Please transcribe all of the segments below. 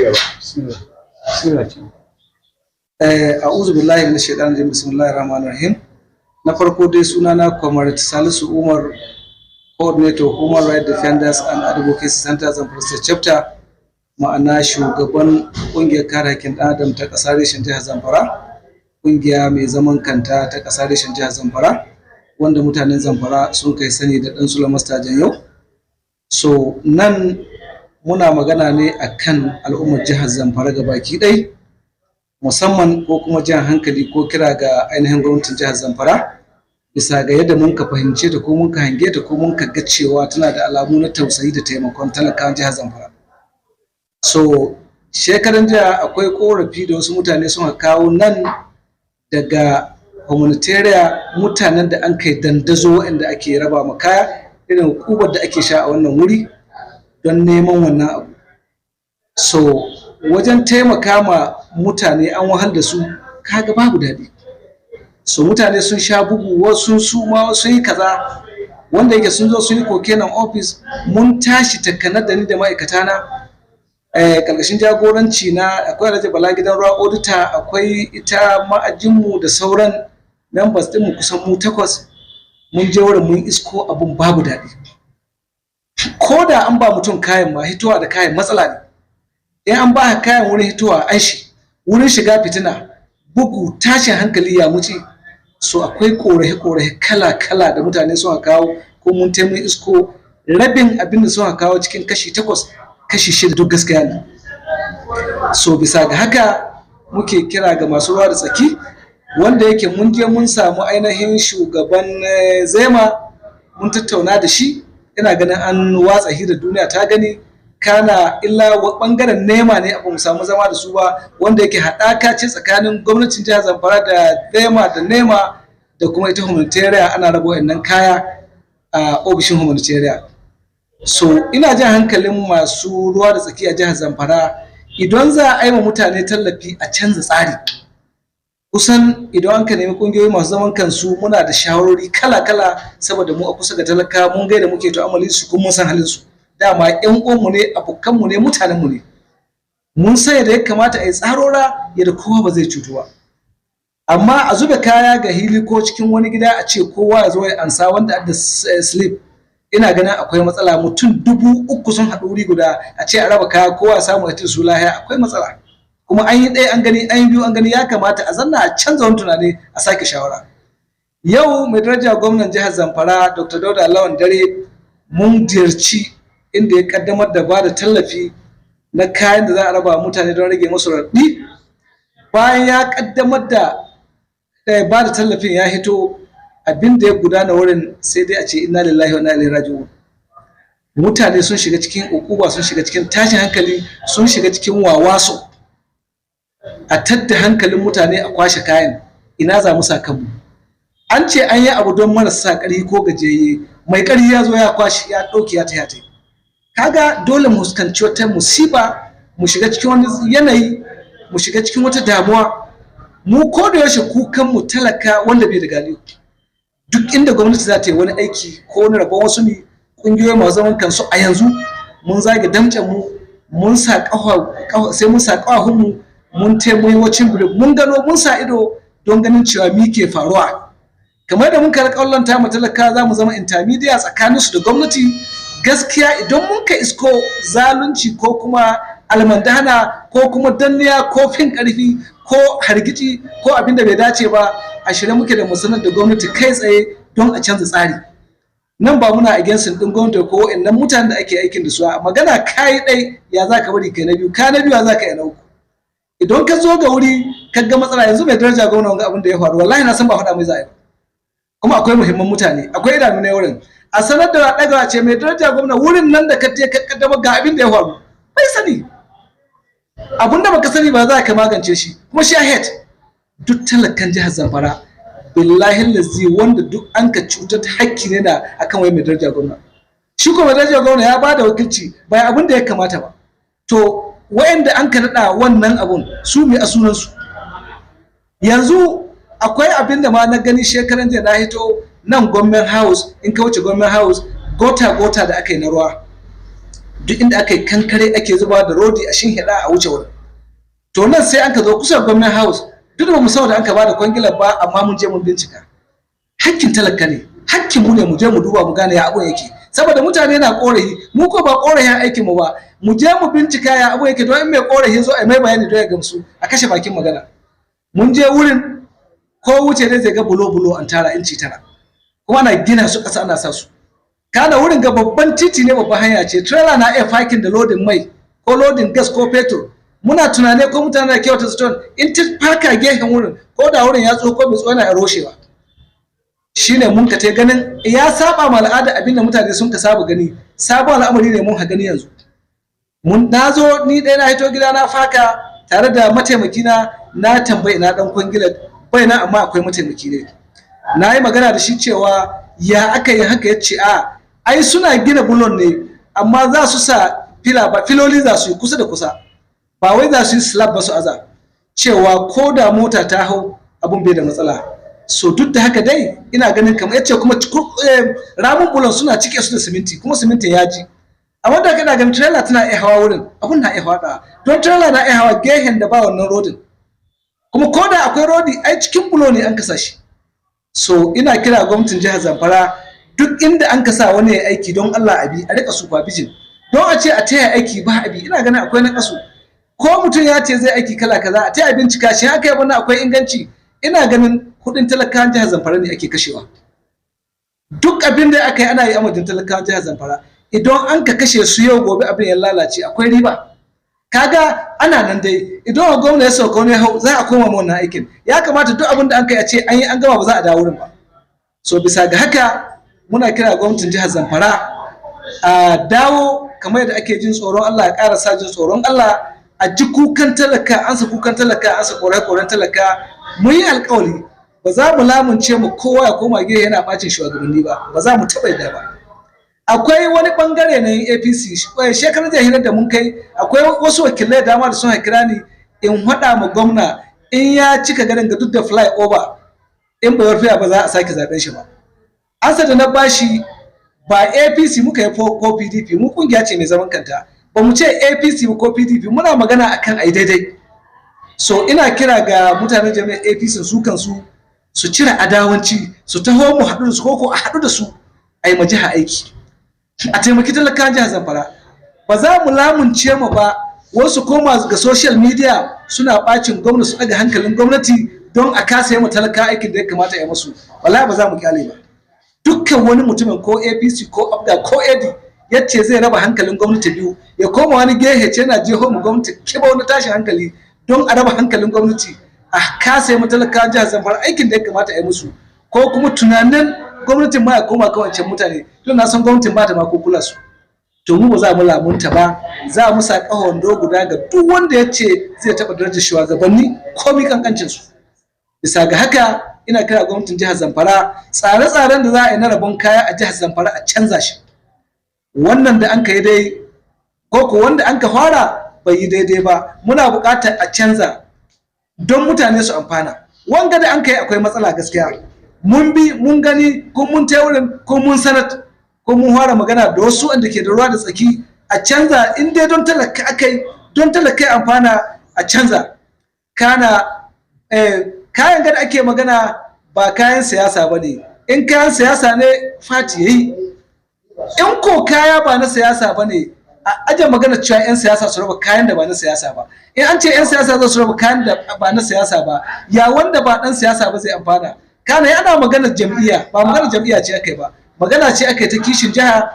Gaba. Bismillah. Bismillah. A'udhu billahi minash shaitanir rajim. Bismillahir rahmanir rahim. Na farko dai, sunana Comrade Salisu Umar, coordinator, Human Rights Defenders and Advocacy Center, Zamfara State Chapter, ma'ana shugaban kungiyar kare hakkin ɗan adam ta ƙasa reshen jihar Zamfara, kungiya mai zaman kanta ta ƙasa reshen jihar Zamfara, wanda mutanen Zamfara sun kai sani da ɗan Sula Mastajan yau. So nan muna magana ne akan al'ummar jihar Zamfara gabaki ɗai, musamman ko kuma jan hankali ko kira ga ainihin gwamnatin jihar Zamfara, bisa ga yadda mun ka fahimce ta ko mun ka hange ta ko mun ka ga cewa tana da alamu na tausayi da taimakon talakawan jihar Zamfara. So shekaran jiya akwai korafi da wasu mutane suka kawo nan daga humanitarian, mutanen da an kai dandazo waɗanda ake raba ma kaya, irin kubar da ake sha a wannan wuri don neman wannan abu. So wajen taimaka ma mutane an wahal da su, kaga babu daɗi. So mutane sun sha bugu, wasu su ma sun yi kaza, wanda yake sun zo sun yi koke nan ofis. Mun tashi takanar da ni da ma'aikata na karkashin jagoranci na, akwai Alhaji Bala Gidan Ruwa, auditor, akwai ita ma'ajinmu da sauran members ɗinmu, kusan mu takwas. Mun je wurin, mun isko abun babu daɗi. Ko da an ba mutum kayan ma, hitowa da kayan matsala ne. In an ba kayan, wurin hitowa an shi, wurin shiga fitina, bugu, tashin hankali ya muci. So akwai korafe-korafe kala-kala da mutane suka kawo, ko mun taimun isko rabin abin da suka kawo cikin kashi takwas, kashi shida duk gaskiya ne. So bisa ga haka muke kira ga masu ruwa da tsaki, wanda yake mun je mun samu ainihin shugaban ZEMA, mun tattauna da shi. Ina ganin an watsa hira, duniya ta gani. Kana illa bangaren NEMA ne abu mu samu zama da su ba, wanda yake haɗaka ce tsakanin gwamnatin jihar Zamfara da ZEMA da NEMA da kuma ita humanitarian, ana raba wayannan kaya a ofishin humanitarian. So ina jan hankalin masu ruwa da tsaki a jihar Zamfara, idan za a yi wa mutane tallafi a canza tsari. Kusan idan an ka nemi kungiyoyi masu zaman kansu, muna da shawarori kala-kala, saboda mu a kusa ga talaka, mun gaida muke tu'ammali su, kuma mun san halin su. Dama yan uwanmu ne, abokanmu ne, mutanenmu ne. Mun san yadda ya kamata a yi tsarora yadda kowa ba zai cutu ba. Amma a zube kaya ga hili ko cikin wani gida, a ce kowa ya zo ya ansa, wanda da slip, ina ganin akwai matsala. Mutum 3000 sun haɗu wuri guda, a ce a raba kaya, kowa ya samu ya su lahiya, akwai matsala. Kuma an yi ɗaya an gani, an yi biyu an gani. Ya kamata a zanna a canza wani tunani, a sake shawara. Yau mai daraja gwamnan jihar Zamfara, Dr. Dauda Lawan Dare, mun ziyarci inda ya kaddamar da bada tallafi na kayan da za a raba mutane don rage musu raɗi. Bayan ya kaddamar da ba da tallafin, ya hito, abin da ya gudana wurin sai dai a ce inna lillahi wa inna ilaihi raji'un. Mutane sun shiga cikin ukuba, sun shiga cikin tashin hankali, sun shiga cikin wawaso. A tadda hankalin mutane, a kwashe kayan, ina za mu sa kanmu? An ce an yi abu don marasa ƙarfi ko gajiyayye, mai ƙarfi ya zo ya kwashe, ya ɗauke, ya taya ta. Kaga dole mu fuskanci wata musiba, mu shiga cikin wani yanayi, mu shiga cikin wata damuwa. Mu ko da yaushe kukan mu talaka wanda bai da galihu. Duk inda gwamnati za ta yi wani aiki ko wani rabon wasu ne, kungiyoyi masu zaman kansu a yanzu mun zage damcen mu, mun sa kafa, sai mun sa kafafun mu, mun taimaki watching brief, mun gano, mun sa ido don ganin cewa mi ke faruwa. Kamar da mun karɓi mu talaka, za mu zama intermediate tsakanin su da gwamnati. Gaskiya, idan mun ka isko zalunci ko kuma almandahana ko kuma danniya ko fin karfi ko hargitsi ko abin da bai dace ba, a shirye muke da mu sanar da gwamnati kai tsaye don a canza tsari. Nan ba muna against din gwamnati ko wa'annan mutanen da ake aikin da su a magana. Kai dai ya za ka bari kai na biyu, ka na biyu, ya za ka yi na uku? Idan ka zo ga wuri ka ga matsala, yanzu mai daraja gwamna, wanga abin da ya faru, wallahi na san ba faɗa mai za a yi ba. Kuma akwai muhimman mutane, akwai idanu ne wurin. A sanar da ɗagawa ce, mai daraja gwamna, wurin nan da ka je ka kaddamar, ga abin da ya faru. Bai sani. Abin da baka sani ba za ka magance shi. Kuma shi head duk talakan jihar Zamfara, billahi lazi, wanda duk an ka cutar, hakki ne na akan wai mai daraja gwamna. Shi kuma mai daraja gwamna ya bada wakilci, bai abin da ya kamata ba. To wayanda an ka naɗa wannan abun, su mai a sunansu? Yanzu akwai abin da ma na gani shekaran jiya, na hito nan Government House, in ka wuce Government House, gota gota da aka yi na ruwa, Duk inda aka yi kankare ake zuba da rodi a shinhiɗa a wuce wurin. To nan sai an ka zo kusa Government House, duk da mu da an ka bada kwangilar ba, amma mun je mun bincika. Hakkin talaka ne, hakkin mu ne mu je mu duba mu gane ya abun yake, saboda mutane na korafi. Mu ko ba korafin aikin mu ba, mu je mu bincika ya abun yake, don in mai korafi zo a mai bayani don ya gamsu, a kashe bakin magana. Mun je wurin, ko wuce ne zai ga bulo bulo an tara inci 9, kuma ana gina su ƙasa ana sa su. Kana wurin ga babban titi ne, babban hanya ce, trailer na iya fakin da lodin mai ko lodin gas ko fetur. Muna tunane ko mutane da kyauta stone in ta faka gehen wurin, ko da wurin ya tsoho ko bai tsoho, yana roshewa. Shine mun ka ganin ya saba ma al'ada, abinda mutane sun ka saba gani. Sabon al'amari ne mun ha gani yanzu. Mun nazo ni ɗaya, na hito gida na faka tare da mataimaki na. Na tambayi na dan kwangilar, bai na, amma akwai mataimaki ne. Na yi magana da shi cewa ya aka yi haka? Ya ce a ai suna gina bulon ne, amma za su sa fila ba, filoli za su yi kusa da kusa, ba wai za su yi slab ba su aza, cewa ko da mota ta hau abun bai da matsala. So duk da haka dai ina ganin kamar yace kuma ramin bulon suna cike su da siminti, kuma simintin ya ji. Amma da ina ganin trailer tana iya hawa wurin, abun na iya hawa, don trailer na iya hawa gehen da ba wannan rodin. Kuma ko da akwai rodi, ai cikin bulo ne an kasa shi. So ina kira gwamnatin jihar Zamfara, duk inda an kasa wani ya aiki, don Allah abi a rika supervision. Don a ce a taya aiki ba abi, ina ganin akwai na kasu. Ko mutum ya ce zai aiki kala kaza, a taya bincika shi haka yabon akwai inganci. Ina ganin kudin talakawan jihar Zamfara ne ake kashewa. Duk abin da aka yi ana yi a madadin talakawan jihar Zamfara. Idan an ka kashe su yau, gobe abin ya lalace, akwai riba? Kaga ana nan dai, idan gwamna ya sauka wani hau, za a koma ma wannan aikin. Ya kamata duk abin da an kai a ce an yi an gama, ba za a dawo wurin ba. So bisa ga haka muna kira gwamnatin jihar Zamfara a dawo kamar yadda ake jin tsoron Allah, ya ƙara sa jin tsoron Allah, a ji kukan talaka, ansa kukan talaka, ansa koren talaka. Mun yi alkawari ba za mu lamunce mu kowa ya koma gehe yana bacin shugabanni ba, ba za mu taɓa yadda ba. Akwai wani bangare na APC, shekarar jahilar da mun kai, akwai wasu wakilai dama da sun kira ni in haɗa ma gwamna in ya cika garin ga duk da fly over, in bai warfiya ba za a sake zaben shi ba. Ansa da na bashi, ba APC muka yi ko PDP, mu kungiya ce mai zaman kanta, ba mu ce APC ko PDP, muna magana akan ai daidai. So ina kira ga mutanen jami'ar APC su kansu su cire adawanci, su taho mu haɗu da su, ko a haɗu da su a yi ma jiha aiki, a taimaki talakawan jihar Zamfara. Ba za mu lamunce mu ba wasu koma ga social media suna bacin gwamnati, su ɗaga hankalin gwamnati don a kasa yi ma talaka aikin da ya kamata ya masu. Wallahi ba za mu kyale ba. Dukkan wani mutumin ko APC ko APGA ko AD yace zai raba hankalin gwamnati biyu, ya koma wani gehe ce yana jeho mu gwamnati kiba wani tashin hankali don a raba hankalin gwamnati, a kasa yi talakawan jihar Zamfara aikin da ya kamata a yi musu, ko kuma tunanin gwamnatin ma ya koma kan wancan mutane, don na san gwamnatin ba ta ma ko kula su, to mu ba za mu lamunta ba. Za mu sa ƙahon guda ga duk wanda ya ce zai taɓa darajar shugabanni komi kankancin su. Bisa ga haka ina kira gwamnatin jihar Zamfara, tsare-tsaren da za a yi na rabon kaya a jihar Zamfara a canza shi. Wannan da an ka yi dai, ko ko wanda an ka fara bai yi daidai ba, muna buƙatar a canza don mutane su amfana. Wanga da an kai akwai matsala gaskiya. Mun bi mun gani, ko mun tai wurin, ko mun sanat, ko mun fara magana da wasu wanda ke da ruwa da tsaki a canza. In dai don talaka akai, don talaka ya amfana, a canza. Kana kayan gada ake magana ba kayan siyasa ba ne. In kayan siyasa ne, party yayi. In ko kaya ba na siyasa ba ne, a aje magana cewa 'yan siyasa su raba kayan da ba na siyasa ba. In an ce 'yan siyasa za su raba kayan da ba na siyasa ba, ya wanda ba dan siyasa ba zai amfana? Kana ana maganar jam'iyya, ba maganar jam'iyya ce aka yi ba, magana ce aka yi ta kishin jiha.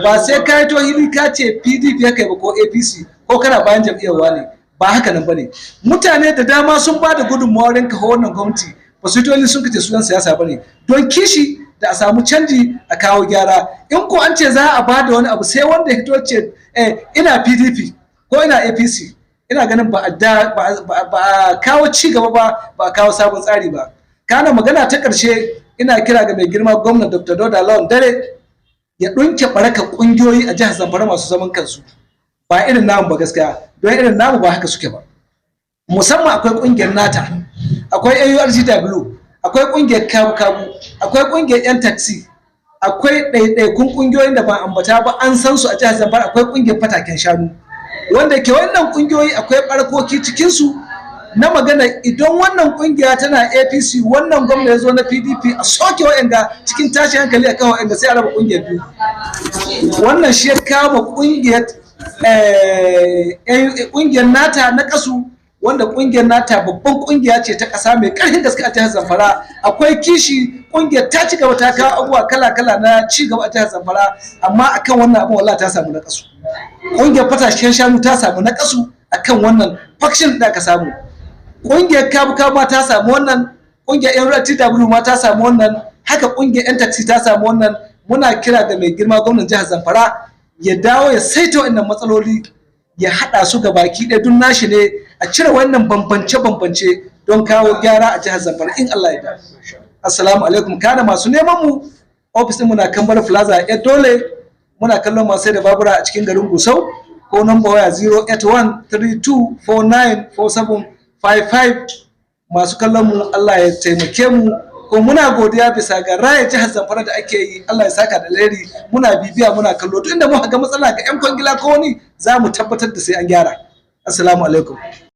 Ba sai ka yi to hili ka ce PDP aka yi ba ko APC ko kana bayan jam'iyyar wane, ba haka nan bane. Mutane da dama sun ba da gudunmawa wurin kafa wannan gwamnati, ba su yi sun kace sunan siyasa bane, don kishi da a samu canji, a kawo gyara. In ko an ce za a ba da wani abu sai wanda ya fito ce ina PDP ko ina APC, ina ganin ba a kawo ci gaba ba, ba a kawo sabon tsari ba. Kana magana ta ƙarshe, ina kira ga mai girma gwamna Dr. Dauda Lawan Dare ya ɗunke ɓaraka ƙungiyoyi a jihar Zamfara masu zaman kansu, ba irin namu ba gaskiya, don irin namu ba haka suke ba. Musamman akwai ƙungiyar nata, akwai AURTW, akwai ƙungiyar kabu-kabu, akwai ƙungiyar 'yan taxi. Akwai ɗaiɗaikun ƙungiyoyin da ba ambata ba, an san su a jihar Zamfara. Akwai ƙungiyar fataken shanu, wanda ke wannan ƙungiyoyi akwai ɓarkoki cikinsu na magana idan wannan ƙungiya tana APC, wannan gwamna ya zo na PDP, a soke wa'anga cikin tashin hankali akan wa'anga, sai a raba ƙungiyar biyu. Wannan shi ya kama ƙungiyar nata na kasu, wanda kungiyar nata babban kungiya ce ta ƙasa mai ƙarfin gaske a jihar Zamfara. Akwai kishi, kungiyar ta ci gaba, ta kawo abubuwa kala-kala na ci gaba a jihar Zamfara, amma akan wannan abin wallahi ta samu na kasu. Kungiyar fatashen shanu ta samu na kasu akan wannan faction da aka samu. Kungiyar kabu-kabu ma ta samu wannan. Kungiyar yan TW ma ta samu wannan. Haka kungiyar yan taxi ta samu wannan. Muna kira ga mai girma gwamnan jihar Zamfara ya dawo ya saita wannan matsaloli, ya haɗa su ga baki ɗaya, duk nashi ne, a cire wannan bambance-bambance don kawo gyara a jihar Zamfara in Allah ya da. Assalamu alaikum. Kana masu neman mu, ofis ɗinmu na Kambar Plaza ya dole muna kallon masu sai da babura a cikin garin Gusau, ko number waya 08132494755. Masu kallon mu, Allah ya taimake mu, ko muna godiya bisa ga raya jihar Zamfara da ake yi. Allah ya saka da alheri. Muna bibiya, muna kallo. Duk inda muka ga matsala ga yan kwangila ko wani, za mu tabbatar da sai an gyara. Assalamu alaikum.